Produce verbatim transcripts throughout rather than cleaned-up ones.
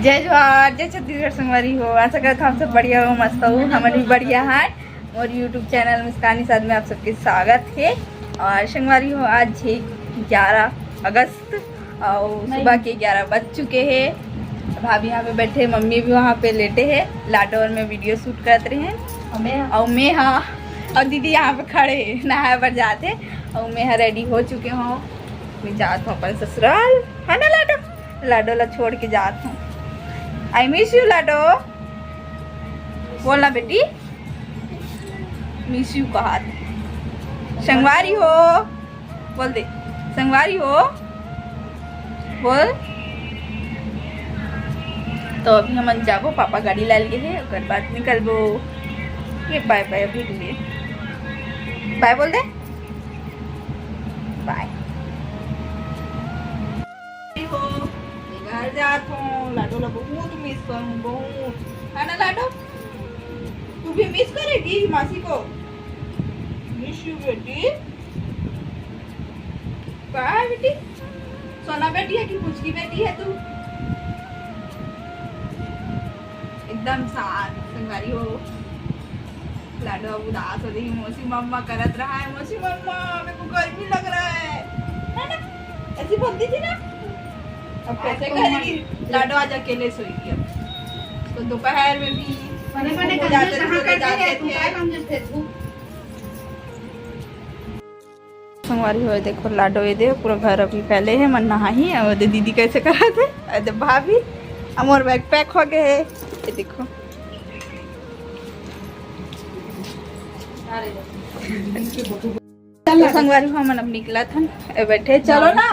जय जोहार, जय छत्तीसगढ़ संगवारी हो। आशा करत हव आप सब बढ़िया हो, मस्त हो। हमन भी बढ़िया हन। मोर YouTube चैनल मुस्कानी साथ में आप सबके स्वागत हे। और संगवारी हो, आज हे ग्यारह अगस्त और सुबह के ग्यारह बज चुके हे। भाभी यहाँ पे बैठे, मम्मी भी वहाँ पे लेटे हे। लाडो और मैं वीडियो शूट करत रहे हैं। और मैं, हाँ, और दीदी यहाँ पे खड़े हे, नहाए बर जात हे। और मैं यहाँ रेडी हो चुके हूँ, मैं जात हूँ अपन ससुराल, है ना लाडो? लाडो ला छोड़ के जात हूँ। I miss you लाडो। बोलना बेटी, मिस यू कहात। संगवारी हो, बोल दे, संगवारी हो, बोल। तो अभी हमन जाबो, पापा गाड़ी ला लिए हे, ओकर बाद निकलबो। ये बाय बाय अभी के लिए, बाय बोल दे, बाय। हो, मैं घर जात हूँ, लाडो ला बहुत मिस करूँ, बहुत, है ना लाडो? तू भी मिस करेगी मासी को? मिस यू बेटी। बाय बेटी। सोना बेटी है कि पुचकी बेटी है तू? एकदम शांत संगवारी हो। लाडो अब उदास हो रही, मौसी मम्मा करत रहा है, मौसी मम्मा मेरे को गर्मी लग रहा है, है ना? ऐसी बोलती थी ना। अब कैसे करेगी? लाडो आज अकेले सोएगी अब। तो दोपहर में भी बने बने हो जाते थे, चले जाते थे। संगवारी हो, देखो लाडो, ये दे पूरा घर अभी फैले हे, मन नहाही। और दे दीदी कैसे करत हे, और दे भाभी, और मोर बैग पैक हो गए हे, ये देखो। तो संगवारी हो, हमन अब निकलत हन, ए बैठे, चलो ना।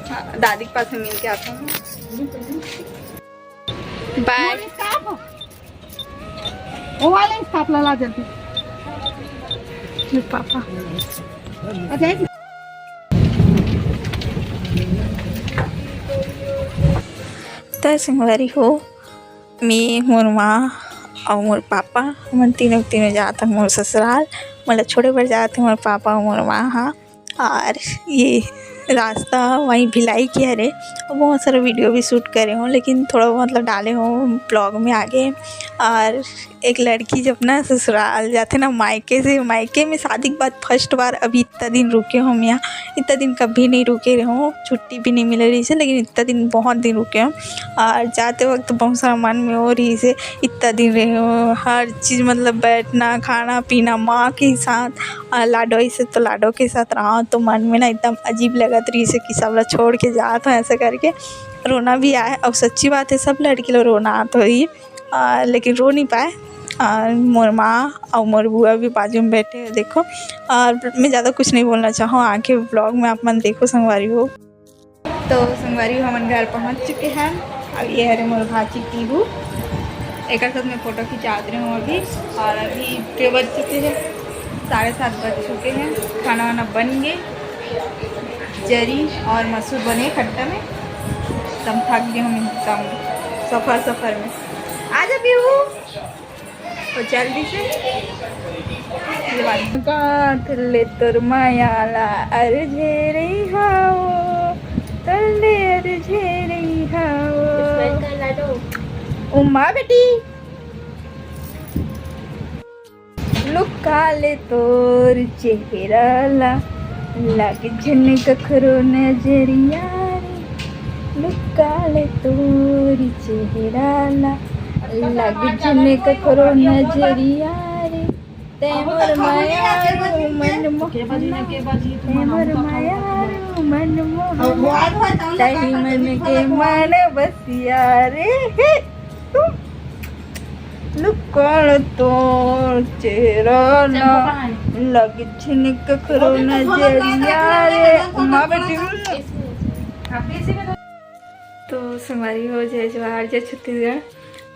हाँ, दादी के पास में मिल के आता हूँ। बाय। वो वाले स्कार्फ ला, ला जल्दी। ये पापा। अच्छा, एक त संगवारी हो, मैं, मोर माँ और मोर पापा, हमन तीनों, तीनों जात हन मोर ससुराल। मोला छोड़े बर जात हे मोर पापा और मोर माँ हा। और ये रास्ता वहीं भिलाई के हरे, और बहुत सारा वीडियो भी शूट करे हूँ, लेकिन थोड़ा बहुत मतलब डाले हूँ ब्लॉग में आगे। और एक लड़की जब ना ससुराल जाथे ना मायके से, मायके में शादी के बाद फर्स्ट बार अभी इतना दिन रुके हूँ मैं यहाँ, इतना दिन कभी नहीं रुके रहे हूँ, छुट्टी भी नहीं मिले रही से, लेकिन इतना दिन, बहुत दिन रुके हूँ। और जाते वक्त बहुत सारा मन में हो रही से, इतना दिन रहे हो, हर चीज़ मतलब बैठना, खाना पीना माँ के साथ, और लाडो से तो लाडो के साथ रहा तो मन में ना एकदम अजीब लगत रही से कि सब ला छोड़ के जात हो ऐसे करके। रोना भी आए, और सच्ची बात है सब लड़की लोग रोना आत होही, आ, लेकिन रो नहीं पाए। और मोर माँ और मोर बुआ भी बाजू में बैठे हैं, देखो। और मैं ज़्यादा कुछ नहीं बोलना चाहूँ, आगे ब्लॉग में आप मन देखो संगवारी हो। तो संगवारी हो, हमन घर पहुँच चुके हैं। अब ये हरे मोर भाची टीहू, एक साथ में फोटो खिंचात रहे हूँ अभी। और अभी के बज चुके हैं, साढ़े सात बज चुके हैं। खाना वाना बन गए, जरी और मसूर बने खट्टा में। तब थक गए हम एकदम सफर सफर में। आ जा पीहू। तो जल्दी से ये वाली। गांठ ले तोर माया ला अरझेरे हाओ, तोर ले अरझेरे हाओ। उमा बेटी। लुका ले तोर चेहरा ला, लग झन कखरो नजरिया रे। लुका ले तोर चेहरा ला, लग झन कखरो नजरिया रे। तै मोर मयारू मन मोहना, तै मोर मयारू मन मोहना, तही मन के मन बसिया रे। हे, तुम लुकण तोर चेहरा ना, लग झिन कखरो नजरिया रे। उमा बेटी। तो संगवारी हो, जय जोहार, जय छत्तीसगढ़।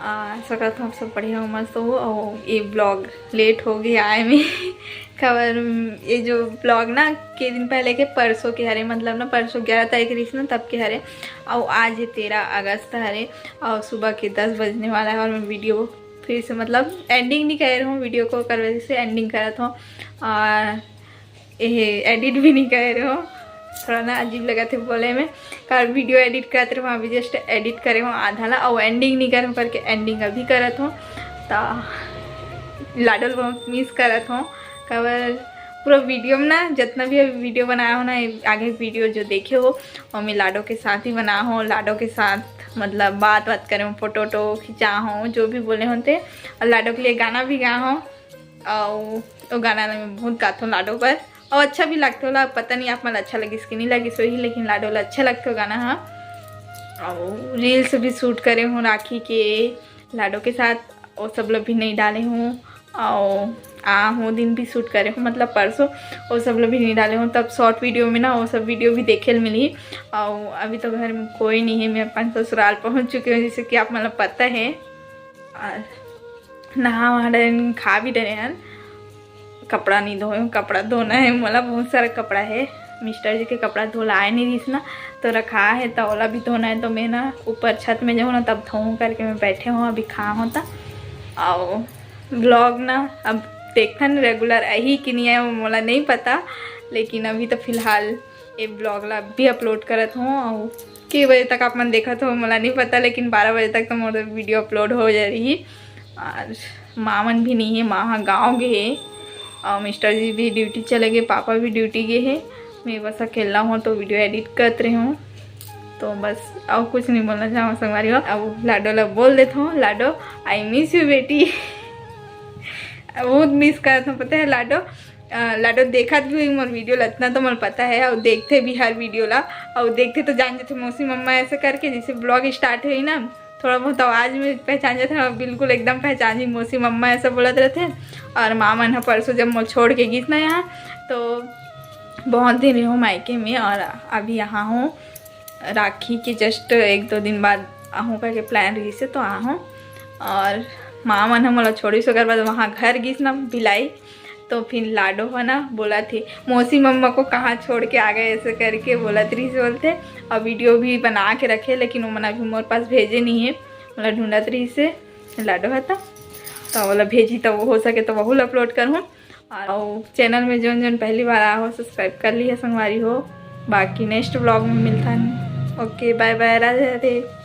आ, आशा करत हूँ आप सब बढ़िया हो, मस्त हो। और ये ब्लॉग लेट हो गया आए में। खबर, ये जो ब्लॉग ना के दिन पहले के, परसों के हरे, मतलब ना परसों ग्यारह तारीख रही ना, तब के हरे। और आज ये तेरह अगस्त हरे और सुबह के दस बजने वाला है और मैं वीडियो फिर से, मतलब एंडिंग नहीं कर रही हूँ, वीडियो को कर वजह से एंडिंग करत हूँ और ये एडिट भी नहीं कर रही हूँ। थोड़ा ना अजीब लगत हे बोले में, काबर वीडियो एडिट करत रहूँ, अभी जस्ट एडिट करे हूँ आधा ला, अउ एंडिंग नहीं करे हूँ करके एंडिंग अभी करत हूँ। त लाडो ल बहुत मिस करत हूँ, काबर पूरा वीडियो में ना, जितना भी अभी वीडियो बनाया हो ना, आगे वीडियो जो देखे हो, और मैं लाडो के साथ ही बना हो, लाडो के साथ मतलब बात बात करे हो, फोटो वोटो खिंचा हो, जो भी बोले होते, और लाडो के लिए गाना भी गा हो। और वो गाना ला मैं बहुत गात हूँ लाडो पर, और अच्छा भी लगता होला। पता नहीं आप मन ला अच्छा लगिस कि नहीं लगिस वही, लेकिन लाडो ला अच्छा लगता गाना हा। और रील्स भी शूट करे हूँ राखी के लाडो के साथ, वो सब ला भी नहीं डाले हूँ। और आ वो दिन भी शूट करे हूँ, मतलब परसों, वो सब ला भी नहीं डाले हूँ। तब शॉर्ट वीडियो में ना वो सब वीडियो भी देखे ल मिली। और अभी तो घर में कोई नहीं है, मैं अपन ससुराल पहुँच चुकी हूँ, जैसे कि आप मन ला पता है। और नहा वहा डरे, खा भी डरे हन। कपड़ा नहीं धोए हूँ, कपड़ा धोना है मोला, बहुत सारा कपड़ा है। मिस्टर जी के कपड़ा धोला आए नहीं रहिस ना, तो रखा है, तो ओला भी धोना है। तो मैं ना ऊपर छत में जाऊँ ना, तब धोऊँ करके मैं बैठे हूँ, अभी खा हूँ त। और ब्लॉग ना अब देखथन रेगुलर आही कि नहीं आए, वो मोला नहीं पता, लेकिन अभी तो फिलहाल ये ब्लॉग ला अभी अपलोड करत हूँ। और के बजे तक आप मन देखत हो मोला नहीं पता, लेकिन बारह बजे तक तो मोर वीडियो अपलोड हो जा रही। और माँ मन भी नहीं है, माँ हा गाँव गे हे, और मिस्टर जी भी ड्यूटी चले गए, पापा भी ड्यूटी गए हे। मैं बस अकेला हूँ, तो वीडियो एडिट करत रही हूँ। तो बस और कुछ नहीं बोलना चाहूँ संगवारी हो। अब लाडो ला बोल देता हूँ, लाडो, आई मिस यू बेटी। बहुत मिस करत हूँ, पता है लाडो। अ, लाडो देखत भी हुई मोर वीडियो ला, इतना तो मोला पता है, और देखते भी हर वीडियो ला, और देखते तो जान जाते मौसी मम्मा ऐसे करके, जैसे ब्लॉग स्टार्ट हुई ना, थोड़ा बहुत आवाज़ में पहचान जाते हैं, बिल्कुल एकदम पहचान ही, मौसी मम्मा ऐसा बोलत रहते हैं। और माँ मन ह परसों जब मोला छोड़ के गिस ना यहाँ, तो बहुत दिन रहो मायके में, और अभी यहाँ हूँ। राखी के जस्ट एक दो दिन बाद आहूँ करके प्लान रहिस हे, तो आहूँ। और माँ मन ह मोला छोड़िस, ओकर बाद वहाँ घर गिस ना भिलाई, तो फिर लाडो ह ना बोलत हे, मौसी मम्मा को कहाँ छोड़ के आ गए, ऐसे करके बोलत रहिस बोलथे। और वीडियो भी बना के रखे, लेकिन वो मन अभी मोर पास भेजे नहीं है, मोला ढूंढत रहिस हे लाडो ह। त तो ओला भेजी, तो वो हो सके तो वहू ला अपलोड करहूँ। और चैनल में जोन जोन पहली बार आए हो, सब्सक्राइब कर लिया संगवारी हो। बाकी नेक्स्ट ब्लॉग में मिलथन। ओके, बाय बाय, राधे राधे।